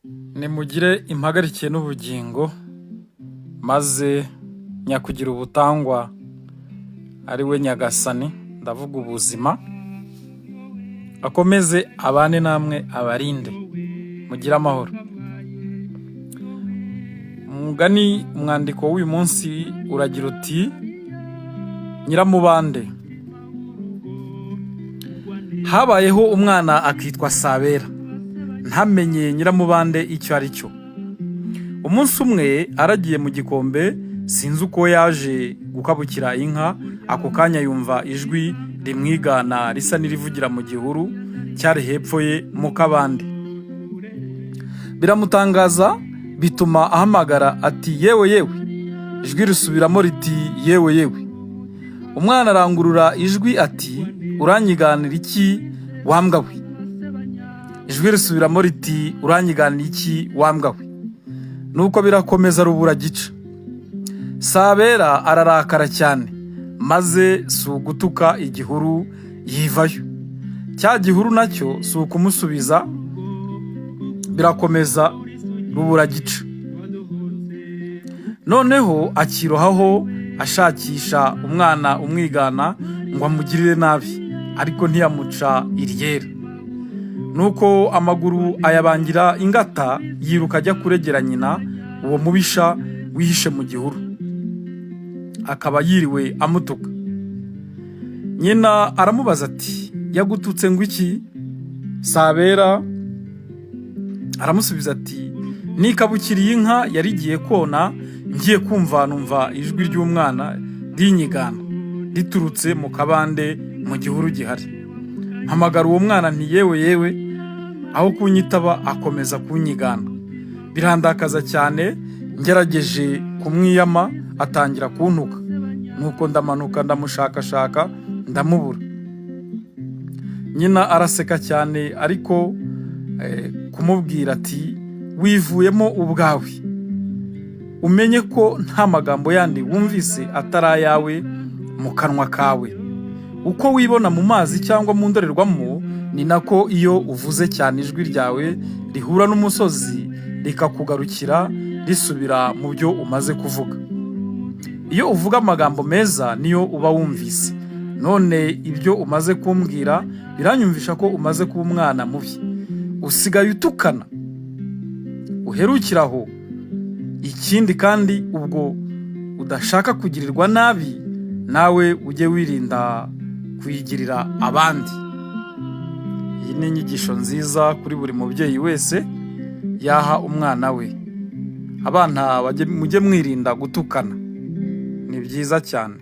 Nimugire impagarike n'ubugingo, maze nyakugira ubutangwa ari we Nyagasani, ndavuga ubuzima, akomeze abane namwe, abarinde, mugire amahoro. Umugani, umwandiko w'uyu munsi uragira uti: "Nyiramubande". Habayeho umwana akitwa Sabera, ntamenye nyiramubande icyo ari cyo. Umunsi umwe aragiye mu gikombe, sinzi uko yaje gukabukira inka, ako kanya yumva ijwi rimwigana risa n'irivugira mu gihuru cyari hepfo ye mu kabande. Biramutangaza, bituma ahamagara ati: "Yewe, yewe!" Ijwi risubiramo riti: "Yewe, yewe!" Umwana arangurura ijwi ati: "Uranyiganira iki, wa mbwa we?" Ijwi risubiramo riti: "Uranyiganira iki, wa mbwa we?" Nuko birakomeza rubura gica. Sabera ararakara cyane, maze si ugutuka igihuru, yivayo. Cya gihuru nacyo si ukumusubiza, birakomeza rubura gica. Noneho akirohaho ashakisha umwana umwigana ngo amugirire nabi, ariko ntiyamuca iryera. Nuko amaguru ayabangira ingata, yiruka ajya kuregera nyina uwo mubisha wihishe mu gihuru, akaba yiriwe amutuka. Nyina aramubaza ati: "Yagututse ngo iki?" Sabera aramusubiza ati: "Nikabukiriye inka yari igiye kona, ngiye kumva numva ijwi ry'umwana rinyigana riturutse mu kabande mu gihuru gihari. Mpamagara uwo mwana nti: 'Yewe, yewe!' Aho kunyitaba akomeza kunyigana, birandakaza cyane. Ngerageje kumwiyama atangira kuntuka. Nuko ndamanuka ndamushakashaka, ndamubura." Nyina araseka cyane, ariko kumubwira ati: "Wivuyemo ubwawe, umenye ko nta magambo yandi wumvise atari ayawe mu kanwa kawe. Uko wibona mu mazi cyangwa mu ndorerwamo, ni nako iyo uvuze cyane ijwi ryawe rihura n'umusozi, rikakugarukira risubira mu byo umaze kuvuga. Iyo uvuga amagambo meza niyo uba wumvise. None ibyo umaze kumbwira biranyumvisha ko umaze kuba umwana mubi, usigaye utukana uherukira aho. Ikindi kandi, ubwo udashaka kugirirwa nabi, nawe ujye wirinda kuyigirira abandi." Iyi ni inyigisho nziza kuri buri mubyeyi wese yaha umwana we. Abana, mujye mwirinda gutukana, ni byiza cyane.